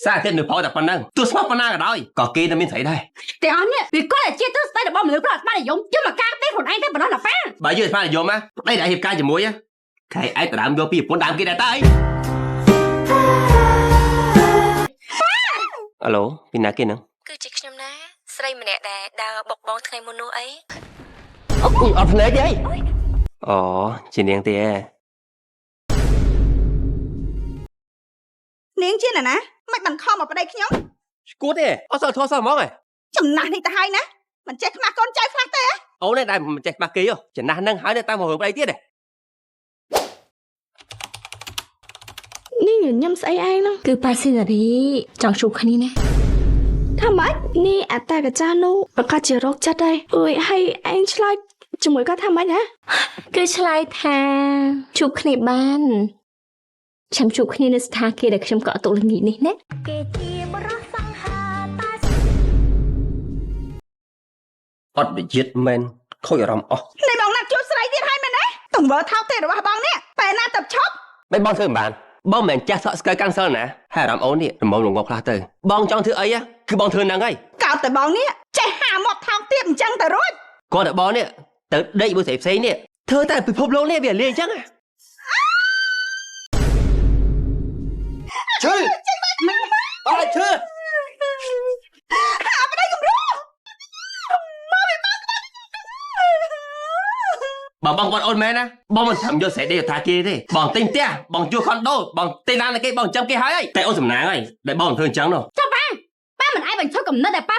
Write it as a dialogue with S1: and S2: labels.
S1: សារទៀតនៅផលតែប៉ុណ្ណឹងទោះស្មោះប៉ុណ្ណាក៏ដោយក៏គេនៅមានស្រីដែរ
S2: ទាំងអស់នេះវាគាត់តែជាទ្រឹស្ដីរបស់មនុស្សគាត់ស្មាននិយមយកមកការទេខ្លួនឯងតែប៉ុណ្ណោះណាប៉ា
S1: បើយើងស្មាននិយមណាប្តីដែលរៀបការជាមួយខែឯងដដើមយកពីប្រពន្ធដើមគេដែរតើអីអាឡូពីណាគេហ្នឹង
S3: គឺជាខ្ញុំណាស្រីម្នាក់ដែលដើរបុកបងថ្ងៃមុននោះអី
S1: អូអត់ភ្នែកទេអីអូជានាងទេ
S4: នាងជាណាណាមិនបានខំមកប្តីខ្ញុំ
S1: ឈួតទេអត់សល់ធေါ်សោះហ្មងហ៎
S4: ចំណាស់នេះទៅហើយណាមិនចេះខ្មាស់កូនចៅខ្លះទេ
S1: អូននេះដែលមិនចេះខ្មាស់គេហ៎ចំណាស់ហ្នឹងហើយនៅតាមរឿងប្តីទៀតហ៎
S5: នេះញញឹមស្អីឯងហ្នឹង
S3: គឺប៉ាស៊ីនារីចង់ជួបគ្នាណា
S5: ថាម៉េចនេះអតាកចានោះប្រកាសជារោគចិត្តហើយអើយហើយឯងឆ្លើយជាមួយគាត់ថាម៉េចហ៎
S3: គឺឆ្លើយថាជួបគ្នាបានចាំជួបគ្នានៅស្ថានភាពដែលខ្ញុំកក់ទុកល្ងាចនេះណាគេជាបរោះសង្ហាតា
S1: អត់វិជាតិមែនខូចអារម្មណ៍អស់
S4: នេះបងណាត់ជួបស្រីទៀតហើយមែនទេទង្វើថោកទេរបស់បងនេះបែរណាទៅឈប់
S1: មិនបងធ្វើមិនបានបងមិនមែនចាស់សក់ស្កើកាន់សិលណាហើយអារម្មណ៍អូននេះរំមរងប់ខ្លះទៅបងចង់ធ្វើអីគឺបងធ្វើហ្នឹងហើយក
S4: ោតតែបងនេះចេះហាមាត់ថោកទៀតអញ្ចឹងទៅរួច
S1: គាត់តែបងនេះទៅដេកមួយស្រីផ្សេងនេះធ្វើតែពិភពលោកនេះវាលាយអញ្ចឹងឈឺអត់ឈឺ
S4: អាប្តីគំរូ
S1: បើបងគាត់អូនមែនណាបងមិនធ្វើយកស្រីដេកថាគេទេបងទិញផ្ទះបងជួលខុនដូបងទិញឡានគេបងចាំគេហើយតែអូនសំណាងហើយដែលបងមិនធ្វើអញ្ចឹងនោះ
S2: ចុះប៉ាប៉ាមិនអាចបញ្ឈប់កំណត់ដែលប៉ា